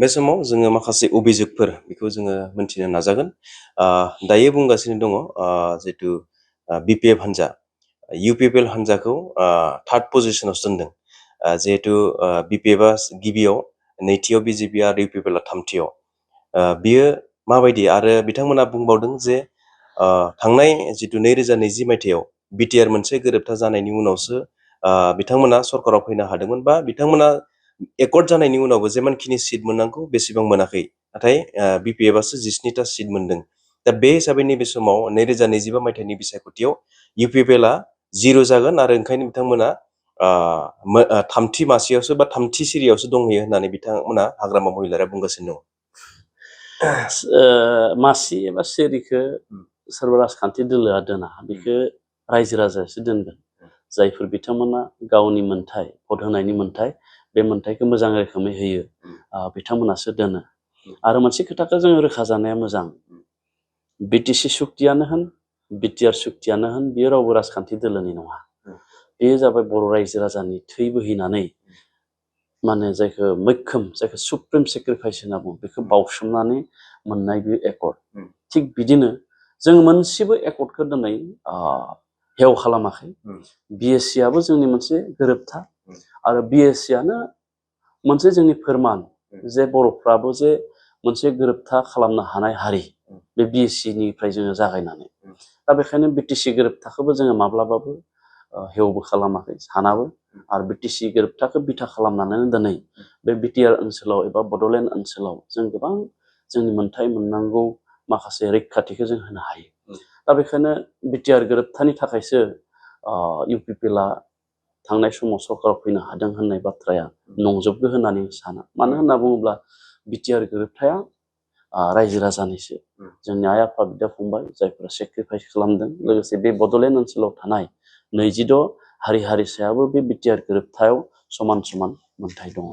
बे समाव जोङो माखासे अभियोगफोर बेखौ जोङो मोनथिनो नाजागोन। दायो बुंगासिनो दङ जिहेतु बिपिएफ हान्जा इउपिपिएल हान्जाखौ थार्ड पजिशनावसो दोनदों। जिहेतु बिपिएफआ गिबियाव, नैथियाव बिजेपि आरो इउपिपिएलआ थामथियाव। बियो माबायदि आरो बिथांमोना बुंबावदों जे थांनाय जितु 2020 मायथाइयाव बिटिआर मोनसे गोरोबथा जानायनि उनावसो बिथांमोना सरकाराव फैनो हादोंमोन, बा बिथांमोना एकर्ड जानायनि उनावबो जेमानखिनि सिट मोननांगौ बेसेबां मोनाखै, नाथाय बिपिएफआसो 19टा सिट मोनदों। दा बे हिसाबै नैबे समाव 2025 मायथाइनि बिसायख'थियाव इउपिपिएलआ 0 जागोन आरो ओंखायनो बिथांमोना थामथि मासियावसो बा थामथि सिरियावसो दंहैयो होननानै बिथांमोना हाग्रामा महिलारिया बुंगासिनो दं। मासि एबा सिरिखौ सोरबा राजखान्थि दोलोआ दोना, बेखौ रायजो राजायासो दोनगोन। जायफोर बिथांमोना गावनि मोन्थाय, भट होनायनि मोन्थाय, बे मोन्थायखौ मोजां रोखोमै होयो, बिथांमोनासो दोनो। आरो मोनसे खोथाखौ जोङो रोखा जानाया मोजां, बिटिसि सुक्तियानो होन, बिटिआर सुक्तियानो होन, बेयो रावबो राजखान्थि दोलोनि नङा। बेयो जाबाय बर' रायजो राजानि थै बोहैनानै माने जायखौ मैखोम, जायखौ सुप्रिम सेक्रिफाइस होनना बुङो, बेखौ बावसोमनानै मोननाय बे एकर्ड। थिग बिदिनो जों मोनसेबो एकर्डखौ दिनै हेव खालामाखै। बिएससिआबो जोंनि मोनसे गोरोबथा, आरो बिएससिआनो मोनसे जोंनि फोरमान जे बर'फ्राबो जे मोनसे गोरोबथा खालामनो हानाय हारि, बे बिएससिनिफ्राय जोङो जागायनानै। दा बेखायनो बिटिसि गोरोबथाखौबो जोङो माब्लाबाबो हेवबो खालामाखै, सानाबो। आरो बिटिसि गोरोबथाखौ बिथा खालामनानै दिनै बे बिटिआर ओनसोलाव एबा बड'लेण्ड ओनसोलाव जों गोबां जोंनि मोन्थाय मोननांगौ माखासे रैखाथिखौ जों होनो हायो। दा बेखायनो बिटिआर गोरोबथानि थाखायसो इउपिपिएलआ थांनाय समाव सरकाराव फैनो हादों होननाय बाथ्राया नंजोबगौ होननानै साना। मानो होनना बुङोब्ला बिटिआर गोरोबथाया रायजो राजानिसो, जोंनि आइ आफा बिदा फंबाय जायफोरा सेक्रिफाइस खालामदों। लोगोसे बे बड'लेण्ड ओनसोलाव थानाय 26 हारि हारिसायाबो बे बिटिआर गोरोबथायाव समान समान मोन्थाय दङ।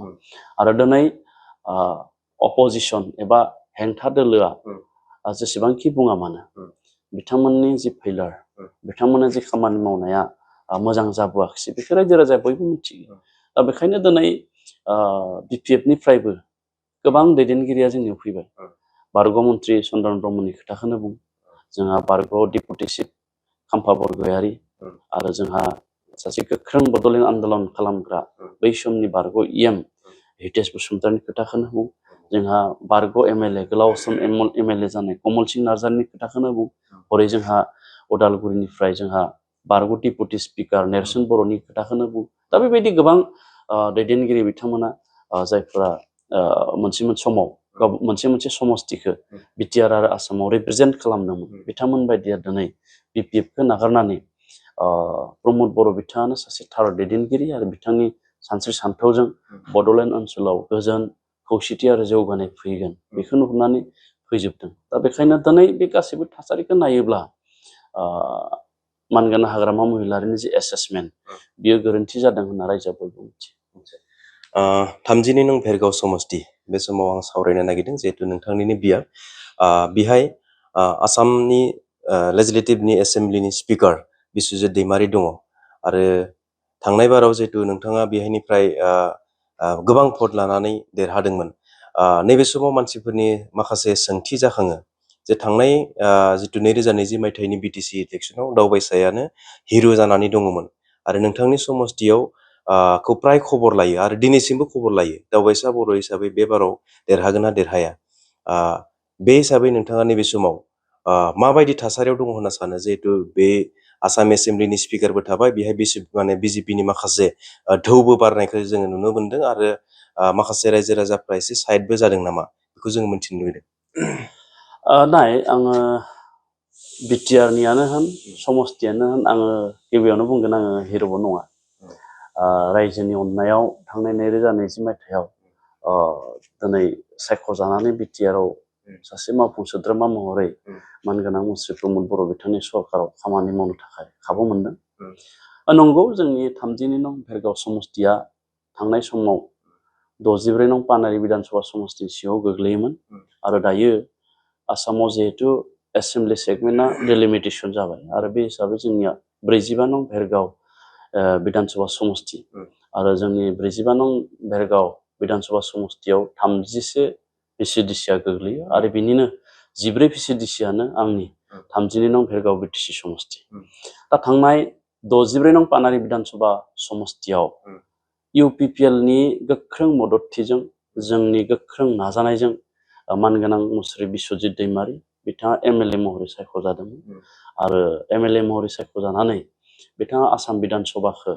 आरो दिनै अपोजिसन एबा हेंथा दोलोआ जेसेबांखि बुङा मानो, बिथांमोननि जि फेइलार, बिथांमोननि जि खामानि मावनाया मोजां जाबोआखिसै, बेखौ रायजो राजाया बयबो मिथियो। दा बेखायनो दिनै बिपिएफनिफ्रायबो गोबां दैदेनगिरिया जोंनियाव फैबाय। बारग' मन्त्रि चन्द्रन ब्रह्मनि खोथाखौनो बुं, जोंहा बारग' डिपुटि चिफ खाम्फा बरगयारि, आरो जोंहा सासे गोख्रों बड'लेण्ड आन्दलन खालामग्रा बै समनि बारग' इएम हितेश बसुमतारिनि खोथाखौनो बुं, जोंहा बारग' एमएलए, गोलाव सम एमएलए जानाय कमल सिंह नार्जारिनि खोथाखौनो बुं, हरै जोंहा उदालगुरिनिफ्राय जोंहा बारग' डिपुटि स्पिकार नेर्सोन बर'नि खोथाखौनो बुं। दा बेबायदि गोबां दैदेनगिरि बिथांमोना जायफोरा मोनसे समस्तिखौ बिटिआर आरो आसामाव रिप्रेजेन्ट खालामदोंमोन, बिथांमोन बायदिया दिनै बिपिएफखौ नागारनानै प्रमद बर' बिथाङानो सासे थार दैदेनगिरि, आरो बिथांनि सानस्रि सानथौजों बड'लेण्ड ओनसोलाव गोजोन, खौसेथि आरो जौगानाय फैगोन, बेखौ नुहुरनानै फैजोबदों। दा बेखायनो दिनै बे गासैबो थासारिखौ नायोब्ला मानगोनां हाग्रामा महिलारिनि जि एसेसमेन्ट, बियो गोरोन्थि जादों होनना रायजोआ बयबो मिथियो। 32 नं भेरगाव समस्ति, बे समाव आं सावरायनो नागिरदों जिहेतु नोंथांनिनो बिया। बेहाय आसामनि लेजिस्लेटिभनि एसेम्ब्लिनि स्पिकार बिस्वजित दैमारि दङ, आरो थांनाय बाराव जिहेतु नोंथाङा बेहायनिफ्राय गोबां भट लानानै देरहादोंमोन। नैबे समाव मानसिफोरनि माखासे सोंथि जाखाङो जे थांनाय जितु 2020 मायथाइनि बिटिसि इलेक्सनाव दावबायसायानो हिर' जानानै दङमोन, आरो नोंथांनि समस्तियाव खौ प्राय खबर लायो, आरो दिनैसिमबो खबर लायो दावबायसा बर' हिसाबै बे बाराव देरहागोन ना देरहाया। बे हिसाबै नोंथाङा नैबे समाव माबायदि थासारियाव दङ होनना सानो, जिहेतु बे आसाम एसेम्ब्लिनि स्पिकारबो थाबाय, बेहाय बिजेपिनि माखासे ढौबो बारनायखौ जोङो नुनो मोनदों, आरो माखासे रायजो राजाफ्रा एसे साइडबो जादों नामा, बेखौ जोङो मिथिनो लुबैदों। आङो बिटिआरनियानो होन, समस्तियानो होन, आङो गिबियावनो बुंगोन आङो हिर'बो नङा। रायजोनि अननायाव थांनाय 2020 मायथाइयाव दिनै सायख'जानानै बिटिआरआव सासे मावफुं सोद्रोमा महरै मानगोनां मन्त्रि प्रमद बर' बिथांनि सरकाराव खामानि मावनो थाखाय खाबु मोनदों। नंगौ, जोंनि 32 नं भेरगाव समस्तिया थांनाय समाव 64 नं पानेरि बिधान सभा समस्तिनि सिङाव गोग्लैयोमोन, आरो दायो आसामाव जिहेतु एसेम्ब्लि सेगमेन्टआ डिलिमिटेसन जाबाय, आरो बे हिसाबै जोंनिया 45 नं भेरगाव बिधान सभा समस्ति, आरो जोंनि 45 नं भेरगाव बिधान सभा समष्टियाव 30सो भिसिडिसिया गोग्लैयो आरो बिनिनो 14 भिसिडिसियानो आंनि 32 नं भेरगाव बिटिसि समष्टि। दा थांनाय 64 नं पानारि बिधान सभा समष्टियाव इउपिपिएलनि गोख्रों मददथिजों जोंनि गोख्रों नाजानायजों मानगोनां मुस्रि बिश्वजित दैमारि बिथाङा एमएलए महरै सायख'जादोंमोन आरो एमएलए महरै सायख'जानानै बिथाङा आसाम बिधान सभाखौ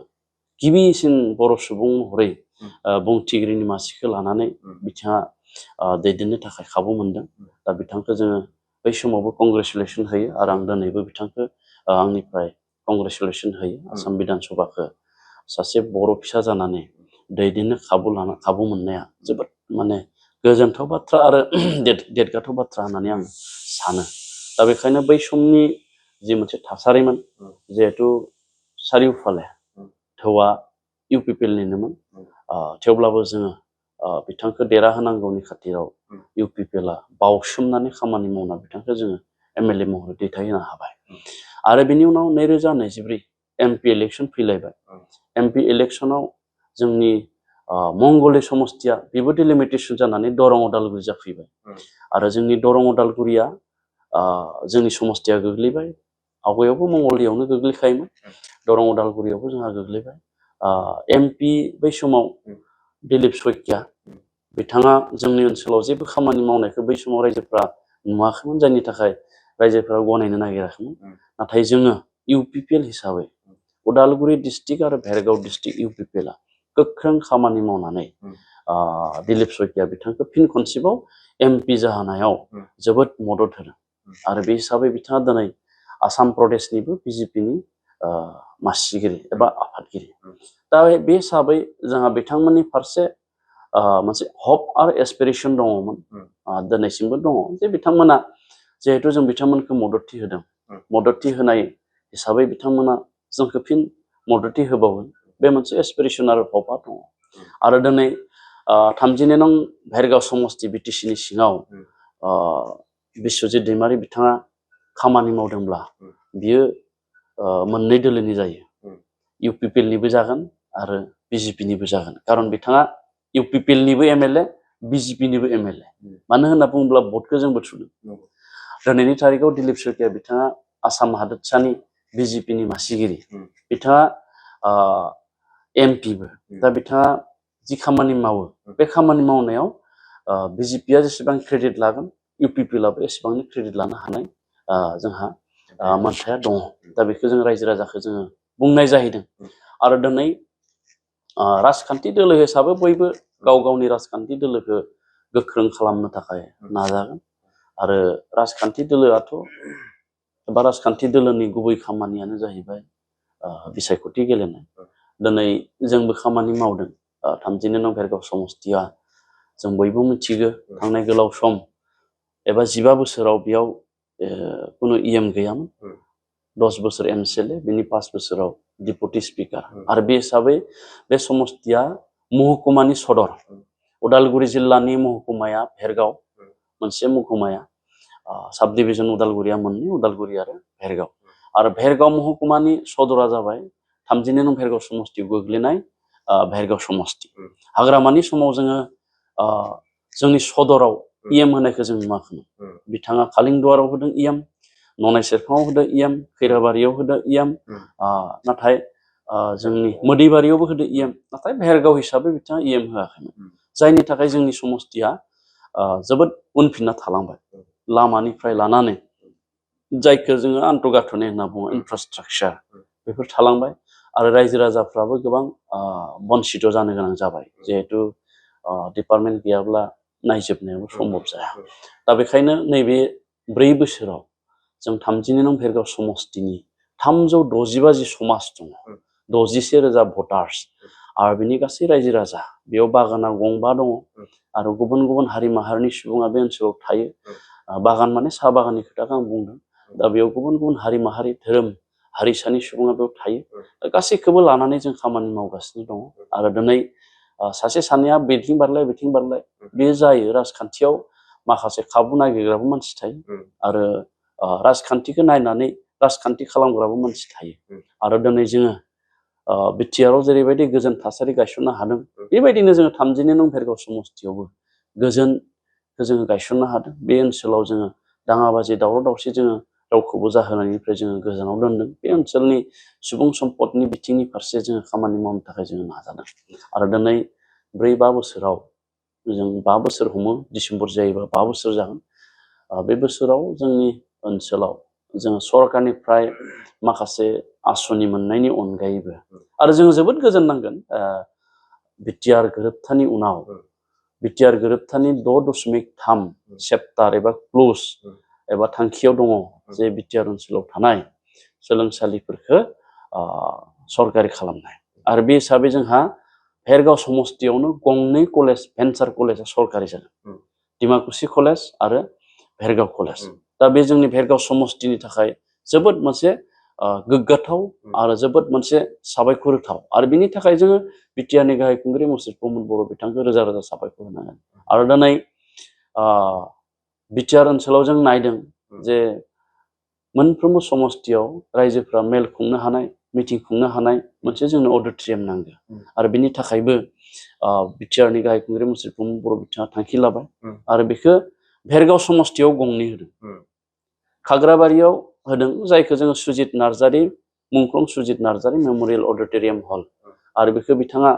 गिबिसिन बर' सुबुं महरै बुंथिगिरिनि मासिखौ लानानै बिथाङा दैदेननो थाखाय खाबु मोनदों। दा बिथांखौ जोङो बै समावबो कंग्रेचुलेसन होयो आरो आं दिनैबो बिथांखौ आंनिफ्राय कंग्रेचुलेसन होयो। आसाम बिधान सभाखौ सासे बर' फिसा जानानै दैदेननो खाबु मोननाया जोबोद माने गोजोनथाव बाथ्रा आरो देरगाथाव बाथ्रा होननानै आं सानो। दा बेखायनो बै समनि जि मोनसे थासारिमोन जिहेथु सारिउफाले थौआ इउपिपिएलनिनोमोन थेवब्लाबो जोङो बिथांखौ देरहाहोनांगौनि खाथिराव इउपिपिएलआ बावसोमनानै खामानि मावना बिथांखौ जोङो एमएलए महरै दैथायहोनो हाबाय। आरो बिनि उनाव 2024 एमपि इलेक्सन फैलायबाय। एमपि इलेक्सनाव जोंनि मंगले समष्टिया बेबो डिलिमिटेसन जानानै दरं उदालगुरि जाफैबाय आरो जोंनि दरं उदालगुरिया जोंनि समष्टिया गोग्लैबाय। आवगायावबो मंगलदैयावनो गोग्लैखायोमोन, दरं उदालगुरियावबो जोंहा गोग्लैबाय। एमपि बै समाव दिलीप शइकिया बिथाङा जोंनि ओनसोलाव जेबो खामानि मावनायखौ बै समाव रायजोफ्रा नुवाखैमोन, जायनि थाखाय रायजोफ्रा गनायनो नागिराखैमोन। नाथाय जोङो इउपिपिएल हिसाबै उदालगुरि डिस्ट्रिक्ट आरो भेरगाव डिस्ट्रिक्ट इउपिपिएलआ गोख्रों खामानि मावनानै दिलीप शइकिया बिथांखौ फिन खनसेबाव एमपि जाहोनायाव जोबोद मदद होदों आरो बे हिसाबै बिथाङा दिनै आसाम प्रदेशनिबो बिजेपिनि मासिगिरि एबा आफादगिरि। दा बे हिसाबै जोंहा बिथांमोननि फारसे मोनसे हप आरो एसपिरेसन दङमोन, दिनैसिमबो दङ, जे बिथांमोना जिहेथु जों बिथांमोनखौ मददथि होदों, मददथि होनाय हिसाबै बिथांमोना जोंखौ फिन मददथि होबावगोन, बे मोनसे एसपिरेसन आरो हपआ दङ। आरो दिनै 32 नं भेरगाव समष्टि बिटिसिनि सिङाव बिश्वजित दैमारि बिथाङा खामानि मावदोंब्ला बियो मोननै दोलोनि जायो, इउपिपिएलनिबो जागोन आरो बिजेपिनिबो जागोन। खारन बिथाङा इउपिपिएलनिबो एमएलए, बिजेपिनिबो एमएलए। मानो होनना बुङोब्ला भटखौ जोंबो थुदों। दिनैनि तारिखाव दिलीप शइकिया बिथाङा आसाम हादोरसानि बिजेपिनि मासिगिरि, बिथाङा एमपिबो। दा बिथाङा जि खामानि मावो बे खामानि मावनायाव बिजेपिया जेसेबां क्रेडिट लागोन इउपिपिएलआबो एसेबांनो क्रेडिट लानो हानाय जोंहा मोनथाया दङ। दा बेखौ जों रायजो राजाखौ जोङो बुंनाय जाहैदों। आरो दिनै राजखान्थि दोलो हिसाबै बयबो गाव गावनि राजखान्थि दोलोखौ गोख्रों खालामनो थाखाय नाजागोन आरो राजखान्थि दोलोआथ' एबा राजखान्थि दोलोनि गुबै खामानियानो जाहैबाय बिसायख'थि गेलेनाय। दिनै जोंबो खामानि मावदों 32 नं भेरगाव समष्टिया, जों बयबो मिथिगौ थांनाय गोलाव सम एबा 15 बोसोराव बेयाव खुनु इएम गैयामोन। 10 बोसोर एमसिएलए, बिनि 5 बोसोराव डिपुटि स्पिकार। आरो बे हिसाबै बे समष्टिया महकुमानि सदर, उदालगुरि जिल्लानि महकुमाया भेरगाव मोनसे महकुमाया, साब डिभिजन उदालगुरिया मोननै, उदालगुरि आरो भेरगाव। आरो भेरगाव महकुमानि सदरा जाबाय 32 नं भेरगाव समष्टियाव गोग्लैनाय भेरगाव समष्टि। हाग्रामानि समाव जोङो जोंनि सदराव इएम होनायखौ जों नुवाखैमोन। बिथाङा कालिंदुवाराव होदों इएम, ननाय सेरफाङाव होदों इएम, खैराबारियाव होदों इएम, नाथाय जोंनि मोदैबारियावबो होदों इएम, नाथाय भेरगाव हिसाबै बिथाङा इएम होआखैमोन। जायनि थाखाय जोंनि समष्टिया जोबोद उनफिनना थालांबाय। लामानिफ्राय लानानै जायखौ जोङो आन्तगाथनि होनना बुङो, इनफ्रास्ट्राक्चार, बेफोर थालांबाय आरो रायजो राजाफ्राबो गोबां बन्सित जानो गोनां जाबाय, जिहेतु डिपार्टमेन्ट गैयाब्ला नायजोबनायाबो सम्भब जाया। दा बेखायनो नैबे 4 बोसोराव जों 32 नं भेरगाव समष्टिनि 365 जि समाज दङ, 61,000 भटार्स आरो बिनि गासै रायजो राजा, बेयाव बागाना गंबा दङ आरो गुबुन गुबुन हारि माहारिनि सुबुङा बे ओनसोलाव थायो। बागान माने साहा बागाननि खोथाखौ आं बुंदों। दा बेयाव गुबुन गुबुन हारि माहारि, धोरोम हारिसानि सुबुङा बेयाव थायो। गासैखौबो लानानै जों खामानि मावगासिनो दङ आरो दिनै सासे सानैया बिथिं बारलाय बिथिं बारलाय बे जायो। राजखान्थियाव माखासे खाबु नागिरग्राबो मानसि थायो आरो राजखान्थिखौ नायनानै राजखान्थि खालामग्राबो मानसि थायो। आरो दिनै जोङो बिटिआरआव जेरैबायदि गोजोन थासारि गायसननो हादों बेबायदिनो जोङो 32 नं भेरगाव समस्तियावबो गोजोनखौ जोङो गायसननो हादों। बे ओनसोलाव जोङो दाङाबाजि दावराव दावसि जोङो रावखौबो जाहोनायनिफ्राय जोङो गोजानाव दोनदों। बे ओनसोलनि सुबुं सम्पदनि बिथिंनि फारसे जोङो खामानि मावनो थाखाय जोङो नाजादों। आरो दिनै 4-5 बोसोराव जों 5 बोसोर हमो, डिसेम्बर जायोबा 5 बोसोर जागोन। बे बोसोराव जोंनि ओनसोलाव जोङो सरकारनिफ्राय माखासे आसनि मोननायनि अनगायैबो आरो जोङो जोबोद गोजोननांगोन बिटिआर गोरोबथानि उनाव बिटिआर गोरोबथानि 6.3 चेप्टार एबा क्ल'ज एबा थांखियाव दङ जे बिटिआर ओनसोलाव थानाय सोलोंसालिफोरखौ सरकारि खालामनाय। आरो बे हिसाबै जोंहा भेरगाव समस्तियावनो गंनै कलेज भेन्सार कलेजआ सरकारि जादों, डिमाकुसि कलेज आरो भेरगाव कलेज। दा बे जोंनि भेरगाव समस्तिनि थाखाय जोबोद मोनसे गोग्गाथाव आरो जोबोद मोनसे साबायखर होथाव। आरो बिनि थाखाय जोङो बिटिआरनि गाहाय खुंगिरि मुस्रि प्रमद बर' बिथांखौ रोजा रोजा साबायखर होनांगोन। आरो दिनै बिटिआर ओनसोलाव जों नायदों जे मोनफ्रोमबो समस्तियाव रायजोफ्रा मेल खुंनो हानाय, मिटिं खुंनो हानाय मोनसे जोंनो अडिट'रियाम नांगौ। आरो बिनि थाखायबो बिटिआरनि गाहाय खुंगिरि मुस्रि प्रमद बर' बिथाङा थांखि लाबाय आरो बेखौ भेरगाव समस्तियाव गंनै होदों। खाग्राबारियाव होदों जायखौ जोङो सुजित नार्जारि मुंख्लं सुजित नार्जारि मेम'रियेल अडिट'रियाम हल। आरो बेखौ बिथाङा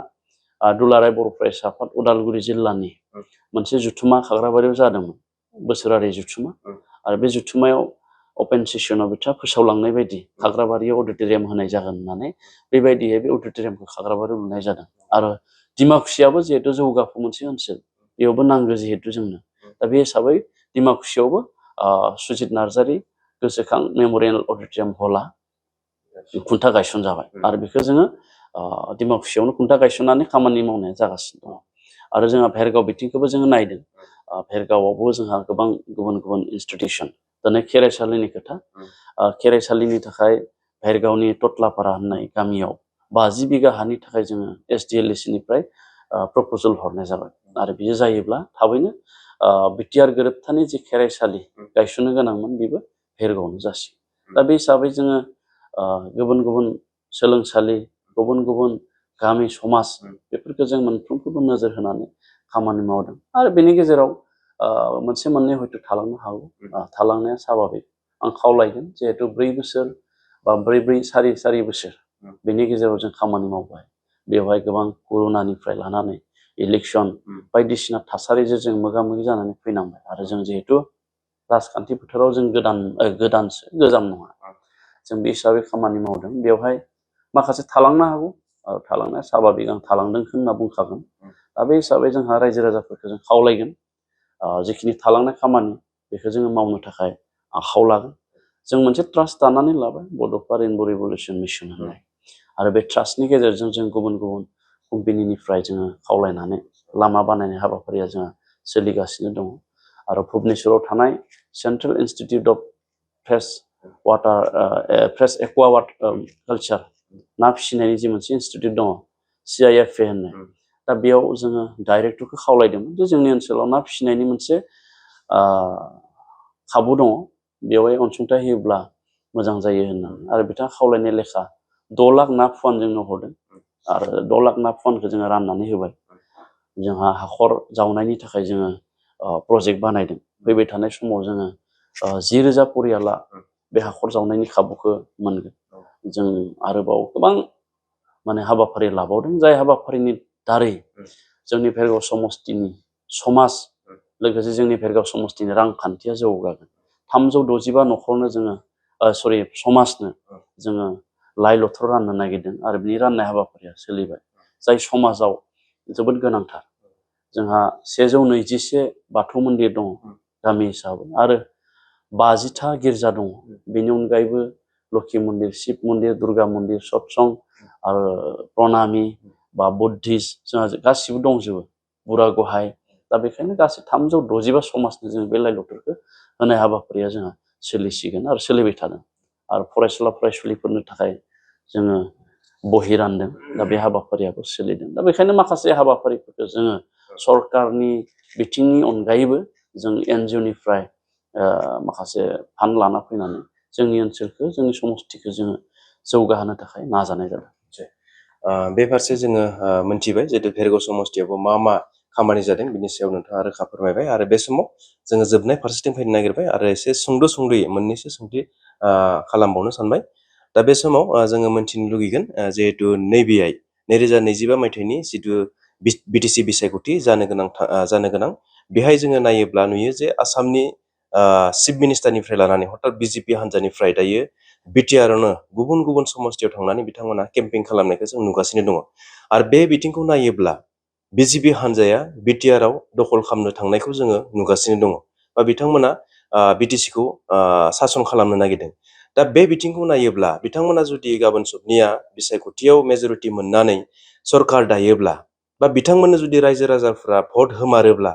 दुलाराय बर' फरायसा आफाद उदालगुरि जिल्लानि मोनसे जुथुमा खाग्राबारियाव जादोंमोन, बोसोरारि जुथुमा। आरो बे जुथुमायाव अपेन सेसनाव बिथाङा फोसावलांनाय बायदि खाग्राबारियाव अडिट'रियाम होनाय जागोन होननानै बेबायदियै बे अडिट'रियामखौ खाग्राबारियाव लुनाय जादों। आरो डिमाकुसियाबो जिहेतु जौगाफु मोनसे ओनसोल, बेयावबो नांगौ जिहेतु जोंनो। दा बे हिसाबै डिमाकुसियावबो सुजित नार्जारि गोसोखां मेम'रियेल अडिट'रियाम हलआ खुन्था गायसनजाबाय। आरो बेखौ जोङो डिमाकुसियावनो खुन्था गायसननानै खामानि मावनाया जागासिनो दङ। आरो जोंहा भेरगाव बिथिंखौबो जोङो नायदों। भेरगावआवबो जोंहा गोबां गुबुन गुबुन इनस्टिटिउसन, दिनै खेराइसालिनि खोथा, खेराइसालिनि थाखाय भेरगावनि टटलापारा होननाय गामियाव 50 बिगा हानि थाखाय जोङो SDLC-निफ्राय प्रप'जेल हरनाय जाबाय। आरो बियो जायोब्ला थाबैनो बिटिआर गोरोबथानि जि खेराइसालि गायसननो गोनांमोन बेबो भेरगावआवनो जासिगोन। दा बे हिसाबै जोङो गुबुन गुबुन सोलोंसालि, गुबुन गुबुन गामि समाज बेफोरखौ जों मोनफ्रोमखौबो नोजोर होनानै खामानि मावदों। आरो बेनि गेजेराव मोनसे मोननै हयथ' थालांनो हागौ, थालांनाया स्वाभाबिक। आं खावलायगोन जिहेतु 4 बोसोर बा 4 बोसोर बेनि गेजेराव जों खामानि मावबाय। बेवहाय गोबां कर'नानिफ्राय लानानै इलेक्सन बायदिसिना थासारिजों जों मोगा मोगि जानानै फैनांबाय। आरो जों जिहेतु राजखान्थि फोथाराव जों गोदानसो, गोजाम नङा। जों बे हिसाबै खामानि मावदों। बेवहाय माखासे थालांनो हागौ, आरो थालांनाया स्वाभाबिक, आं थालांदोंखौ होनना बुंखागोन। दा बे हिसाबै जोंहा रायजो राजाफोरखौ जों खावलायगोन जिखिनि थालांनाय खामानि बेखौ जोङो मावनो थाखाय आखायाव लागोन। जों मोनसे ट्रास्ट दानानै लाबाय, बड'फा रेइनब' रिभलिउसन मिसन होननाय। आरो बे ट्रास्टनि गेजेरजों जों गुबुन गुबुन कम्पेनिनिफ्राय जोङो खावलायनानै लामा बानायनाय हाबाफारिया जोंहा सोलिगासिनो दङ। आरो भुबनेश्वराव थानाय central institute of fresh aqua culture, ना फिसिनायनि जि मोनसे इन्सटिटिउट दङ, CIFA होननाय। दा बेयाव जोङो डाइरेक्टरखौ खावलायदोंमोन जे जोंनि ओनसोलाव ना फिसिनायनि मोनसे खाबु दङ, बेवहाय अनसुंथाइ होयोब्ला मोजां जायो होननानै। आरो बिथाङा खावलायनाय लेखा 6 लाख ना फुवान जोंनो हरदों। आरो 6 लाख ना फुवानखौ जोङो राननानै होबाय। जोंहा हाखर जावनायनि थाखाय जोङो प्रजेक्ट बानायदों। फैबाय थानाय समाव जोङो 10,000 परियाला बे हाखर जावनायनि खाबुखौ मोनगोन। जों आरोबाव गोबां माने हाबाफारि लाबावदों, जाय हाबाफारिनि दारै जोंनि भेरगाव समस्तिनि समाज लोगोसे जोंनि भेरगाव समस्तिनि रांखान्थिया जौगागोन। 365 न'खरनो जोङो समाजनो जोङो लाइ लथर राननो नागिरदों। आरो बिनि राननाय हाबाफारिया सोलिबाय, जाय समाजाव जोबोद गोनांथार। जोंहा 121 बाथौ मन्दिर दङ गामि हिसाबै, आरो 50था गिर्जा दङ। बेनि अनगायैबो लक्षि मन्दिर, शिब मन्दिर, दुर्गा मन्दिर, सत्संग आरो प्रणामि बा बुद्धिस्ट जोंहा गासिबो दंजोबो, बुरा गहाय। दा बेखायनो गासै 365 समाजनो जों बे लाइ लथरखौ होनाय हाबाफारिया जोंहा सोलिसिगोन आरो सोलिबाय थादों। आरो फरायसुला फरायसुलिफोरनो थाखाय जोङो बहि रानदों। दा बे हाबाफारियाबो सोलिदों। दा बेखायनो माखासे हाबाफारिफोरखौ जोङो सरकारनि बिथिंनि अनगायैबो जों NGO-निफ्राय माखासे फान्ड लाना फैनानै जोंनि ओनसोलखौ, जोंनि समस्तिखौ जोङो जौगाहोनो थाखाय नाजानाय जादों। बे फारसे जोङो मोनथिबाय जिहेतु भेरगाव समस्तियावबो मा मा खामानि जादों बिनि सायाव नोंथाङा रोखा फोरमायबाय आरो बे समाव जोङो जोबनाय फारसेथिं फैनो नागिरबाय आरो एसे सुंद'यै मोननैसो सोंथि खालामबावनो सानबाय। दा बे समाव जोङो मोनथिनो लुगैगोन जिहेतु नैबेहाय 2025 मायथाइनि जिथु बिटिसि बिसायख'थि जानो गोनां बेहाय जोङो नायोब्ला नुयो जे आसामनि चिफ मिनिस्टारनिफ्राय लानानै हथात बिजेपि हान्जानिफ्राय दायो बिटिआरआवनो गुबुन गुबुन समस्तियाव थांनानै बिथांमोना केम्पेइन खालामनायखौ जों नुगासिनो दङ आरो बे बिथिंखौ नायोब्ला बिजेपि हान्जाया बिटिआरआव दखल खालामनो थांनायखौ जोङो नुगासिनो दङ बा बिथांमोना बिटिसिखौ सासन खालामनो नागिरदों। दा बे बिथिंखौ नायोब्ला बिथांमोना जुदि गाबोन सबनिया बिसायख'थियाव मेजरिटि मोननानै सरकार दायोब्ला बा बिथांमोननो जुदि रायजो राजाफ्रा भट होमारोब्ला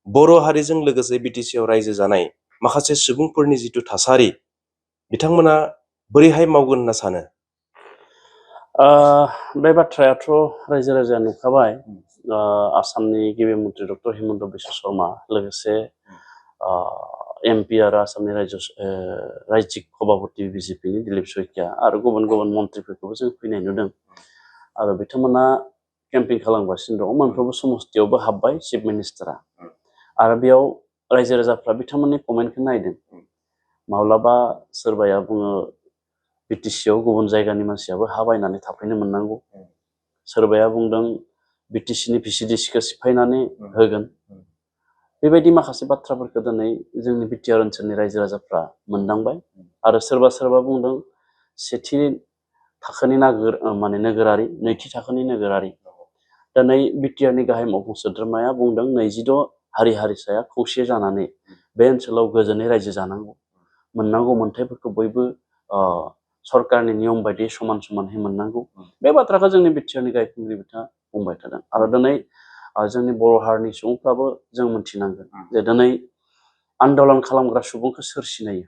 बर' हारिजों लोगोसे बिटिसिआव रायजो जानाय माखासे सुबुंफोरनि जिथु थासारि बिथांमोना बोरैहाय मावगोन होनना सानो? बे बाथ्रायाथ' रायजो राजाया नुखाबाय। आसामनि गिबि मन्त्रि डक्टर हिमन्त बिश्व शर्मा लोगोसे एमपि आरो आसामनि रायजिक सभापति बिजेपिनि दिलीप शइकिया आरो गुबुन गुबुन मन्थ्रिफोरखौबो जों फैनाय नुदों आरो बिथांमोना केम्पेइन खालामगासिनो दं। मोनफ्रोमबो समस्तियावबो हाबबाय चिफ मिनिस्टारा आरो बेयाव रायजो राजाफ्रा बिथांमोननि कमेन्टखौ नायदों। माब्लाबा सोरबाया बुङो बिटिसिआव गुबुन जायगानि मानसियाबो हा बायनानै थाफैनो मोननांगौ, सोरबाया बुंदों बिटिसिनि भिसिडिसिखौ सिफायनानै होगोन। बेबायदि माखासे बाथ्राफोरखौ दिनै जोंनि बिटिआर ओनसोलनि रायजो राजाफ्रा मोनदांबाय आरो सोरबा बुंदों सेथि थाखोनि नोगोरारि, नैथि थाखोनि नोगोरारि। दिनै बिटिआरनि गाहाय मावफुं सोद्रोमाया बुंदों 26 हारि हारिसाया खौसे जानानै बे ओनसोलाव गोजोनै रायजो जानांगौ, मोननांगौ मोन्थायफोरखौ बयबो सरकारनि नियम बायदियै समान समानहै मोननांगौ। बे बाथ्राखौ जोंनि बिटिआरनि गाहाय खुंगिरि बिथाङा बुंबाय थादों आरो दिनै जोंनि बर' हारिनि सुबुंफ्राबो जों मोनथिनांगोन जे दिनै आन्दलन खालामग्रा सुबुंखौ सोर सिनायो?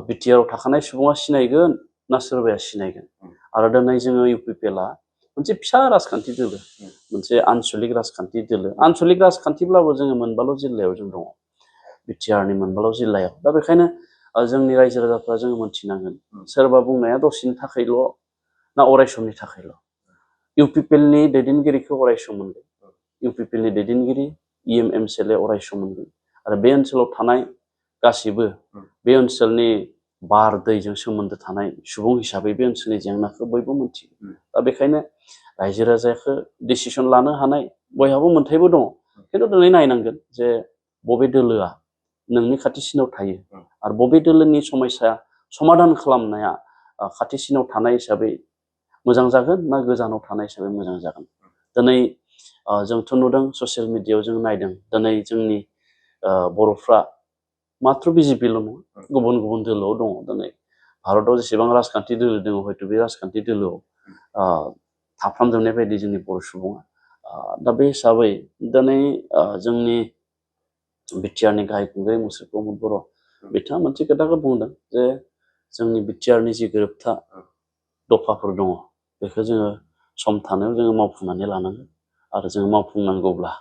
बिटिआरआव थाखानाय सुबुङा सिनायगोन ना सोरबाया सिनायगोन? आरो दिनै जोङो इउपिपिएलआ मोनसे फिसा राजखान्थि दोलो, मोनसे आन्सलिक राजखान्थि दोलो। आन्सलिक राजखान्थिब्लाबो जोङो मोनबाल' जिल्लायाव जों दङ, बिटिआरनि मोनबाल' जिल्लायाव। दा बेखायनो जोंनि रायजो राजाफ्रा जोङो मोनथिनांगोन सोरबा बुंनाया दसेनि थाखायल' ना अरायसमनि थाखायल'। इउपिपिएलनि दैदेनगिरिखौ अरायसम मोनगोन, इउपिपिएलनि दैदेनगिरि एमएलए अरायसम मोनगोन आरो बे ओनसोलाव थानाय गासिबो बे ओनसोलनि बार दैजों सोमोन्दो थानाय सुबुं हिसाबै बे ओनसोलनि जेंनाखौ बयबो मोनथियो। दा बेखायनो रायजो राजाखौ डिसिसन लानो हानाय बयहाबो मोन्थायबो दङ। खिन्थु दिनै नायनांगोन जे बबे दोलोआ नोंनि खाथिसिनाव थायो आरो बबे दोलोनि समस्या समाधान खालामनाया खाथिसिनाव थानाय हिसाबै मोजां जागोन ना गोजानाव थानाय हिसाबै मोजां जागोन। दिनै जोंथ' नुदों ससियेल मिडियायाव जों नायदों दिनै जोंनि बर'फ्रा माथ्र बिजेपिल' नङा, गुबुन गुबुन दोलोआव दङ। दिनै भारतआव जेसेबां राजखान्थि दोलो दङ हयथ' बे राजखान्थि दोलोआव थाफ्रामजोबनाय बायदि जोंनि बर' सुबुङा। दा बे हिसाबै दिनै जोंनि बिटिआरनि गाहाय खुंगिरि मुंस्रि प्रमद बर' बिथाङा मोनसे खोथाखौ बुंदों जे जोंनि बिटिआरनि जि गोरोबथा दफाफोर दङ बेखौ जोङो सम थानायाव जोङो मावफुंनानै लानांगोन आरो जोङो मावफुंनांगौब्ला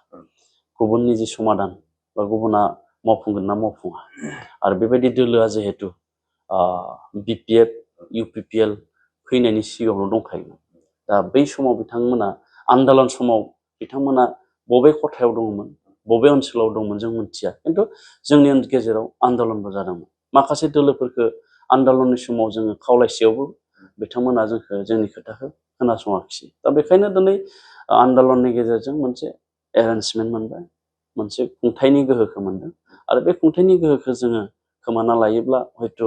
गुबुननि जि समाधान बा गुबुना मावफुंगोन ना मावफुङा आरो बेबायदि दोलोआ जिहेतु बिपिएफ इउपिपिएल फैनायनि सिगाङावनो दंखायोमोन। दा बै समाव बिथांमोना आन्दलन समाव बिथांमोना बबे खथायाव दङमोन, बबे ओनसोलाव दंमोन जों मिथिया, खिन्थु जोंनि गेजेराव आन्दलनबो जादोंमोन। माखासे दोलोफोरखौ आन्दलननि समाव जोङो खावलायसेयावबो बिथांमोना जोंनि खोथाखौ खोनासङाखिसै। दा बेखायनो दिनै आन्दलननि गेजेरजों मोनसे एरेन्जमेन्ट मोनबाय, मोनसे खुंथायनि गोहोखौ मोनदों आरो बे खुंथायनि गोहोखौ जोङो खोमाना लायोब्ला हयथ'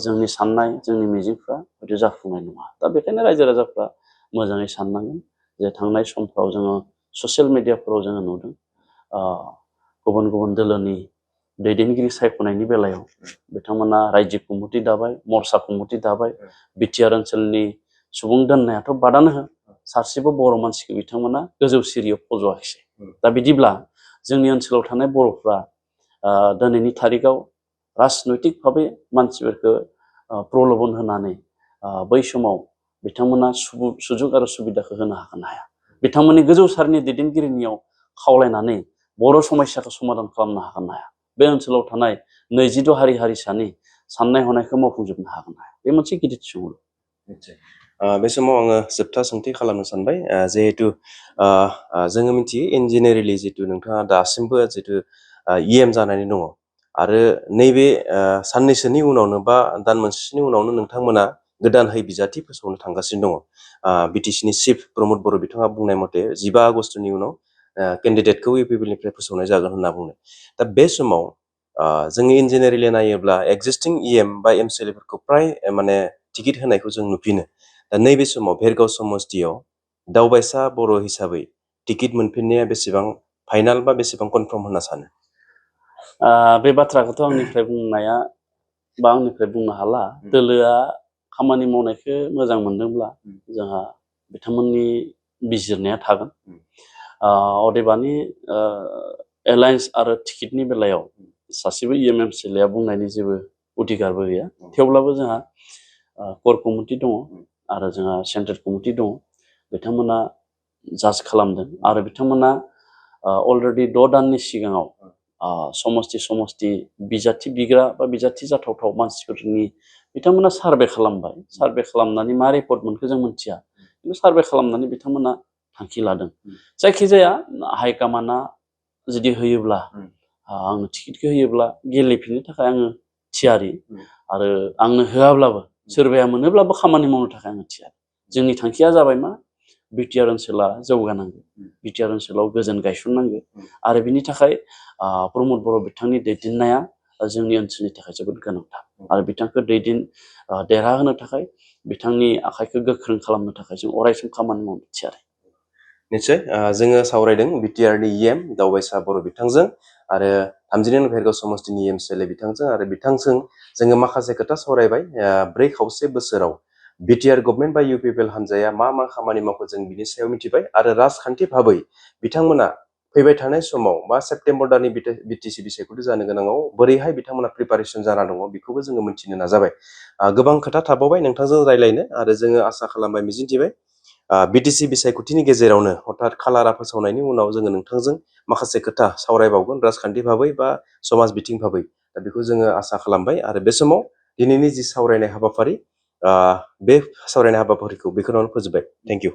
जोंनि साननाय जोंनि मिजिंफ्रा हयथ' जाफुंनाय नङा। दा बेखायनो रायजो राजाफ्रा मोजाङै साननांगोन जे थांनाय समफ्राव जोङो ससियेल मिडियाफोराव जोङो नुदों गुबुन गुबुन दोलोनि दैदेनगिरि सायख'नायनि बेलायाव बिथांमोना रायजो खुंमुथि दाबाय, मर्चा खुंमुथि दाबाय। बिटिआर ओनसोलनि सुबुं दोननायाथ' बादानो हो, सासेबो बर' मानसिखौ बिथांमोना गोजौ सिरियाव फज'आखिसै। दा बिदिब्ला जोंनि ओनसोलाव थानाय बर'फ्रा दिनैनि थारिखाव राजनैतिक भाबै मानसिफोरखौ प्रल'भन होनानै बै समाव बिथांमोना सुजुग आरो सुबिदाखौ होनो हागोन ना हाया? बिथांमोननि गोजौ सारनि दैदेनगिरिनियाव खावलायनानै बर' समस्याखौ समाधान खालामनो हागोन ना हाया? बे ओनसोलाव थानाय 26 हारि हारिसानि साननाय हनायखौ मावफुंजोबनो हागोन ना हाया? बे मोनसे गिदिर सोंलु। बे समाव आङो जोबथा सोंथि खालामनो सानबाय जिहेतु जोङो मिथियो इन्जिनियारिलि जितु नोंथाङा दासिमबो जितु इएम जानानै दङ आरो नैबे साननैसोनि उनावनो बा दान मोनसेनि उनावनो नोंथांमोना गोदानहै बिजाथि फोसावनो थांगासिनो दङ बिटिसिनि चिफ प्रमद बर' बिथाङा बुंनाय मथे 15 आगस्टनि उनाव केन्डिडेटखौ इउपिपिएलनिफ्राय फोसावनाय जागोन होनना बुंनाय दा बे समाव जोङो इन्जिनियारिलि नायोब्ला एक्जिस्टिं इएम बा एमसिएलएफोरखौ फ्राय माने टिकेट होनायखौ जों नुफिनो दा नैबे समाव भेरगाव समस्तियाव दावबायसा बर' हिसाबै टिकेट मोनफिननाया बेसेबां फाइनाल बा बेसेबां कनफार्म होनना सानो बे बाथ्राखौथ' आंनिफ्राय बुंनाया बा आंनिफ्राय बुंनो हाला दोलोआ खामानि मावनायखौ मोजां मोनदोंब्ला जोंहा बिथांमोननि बिजिरनाया थागोन अदेबानि एलायन्स आरो टिकेटनि बेलायाव सासेबो इएमएमसिएलएआ बुंनायनि जेबो अधिकारबो गैया थेवब्लाबो जोंहा कर कमिटि दङ आरो जोंहा सेन्ट्रेल कमिटि दङ बिथांमोना जाज खालामदों आरो बिथांमोना अलरेडि 6 दाननि सिगाङाव समस्ति बिजाथि बिग्रा बा बिजाथि जाथावथाव मानसिफोरनि बिथांमोना सार्भे खालामबाय सार्भे खालामनानै मा रिपर्ट मोनखो जों मिथिया खिन्थु सार्भे खालामनानै बिथांमोना थांखि लादों जायखिजाया हाइकमान्डआ जुदि होयोब्ला आंनो टिकेटखौ होयोब्ला गेलेफिननो थाखाय आङो थियारि आरो आंनो होआब्लाबो सोरबाया मोनोब्लाबो खामानि मावनो थाखाय आङो थियारि जोंनि थांखिया जाबाय मा बिटिआर ओनसोला जौगानांगौ बिटिआर ओनसोलाव गोजोन गायसननांगौ आरो बिनि थाखाय प्रमद बर' बिथांनि दैदेननाया जोंनि ओनसोलनि थाखाय जोबोद गोनांथार आरो बिथांखौ देरहाहोनो थाखाय बिथांनि आखाइखौ गोख्रों खालामनो थाखाय जों अरायसम खामानि मावनो थियारि निश्चय जोङो सावरायदों बिटिआरनि इएम दावबायसा बर' बिथांजों आरो 32 नं भेरगाव समस्तिनि एमसिएलए बिथांजों आरो बिथांजों जोङो माखासे खोथा सावरायबाय 4.5 बोसोराव बिटिआर गभर्नमेन्ट बा इउपिपिएल हानजाया मा खामानि मावखो जों बिनि सायाव मिथिबाय आरो राजखान्थि भाबै बिथांमोना फैबाय थानाय समाव बा सेप्तेम्बर दाननि बिटिसि बिसायख'थि जानो गोनाङाव बोरैहाय बिथांमोना प्रिपारेसन जाना दङ बेखौबो जोङो मिथिनो नाजाबाय गोबां खोथा थाबावबाय नोंथांजों रायलायनो आरो जोङो आसा खालामबाय मिजिंथिबाय बिटिसि बिसायख'थिनि गेजेरावनो हथात खालारा फोसावनायनि उनाव जोङो नोंथांजों माखासे खोथा सावरायबावगोन राजखान्थि भाबै बा समाज बिथिं भाबै दा बेखौ जोङो आसा खालामबाय आरो बे समाव दिनैनि जि सावरायनाय हाबाफारि बे सावरायनाय हाबाफारिखौ बेखिनियावनो फोजोबबाय थेंक इउ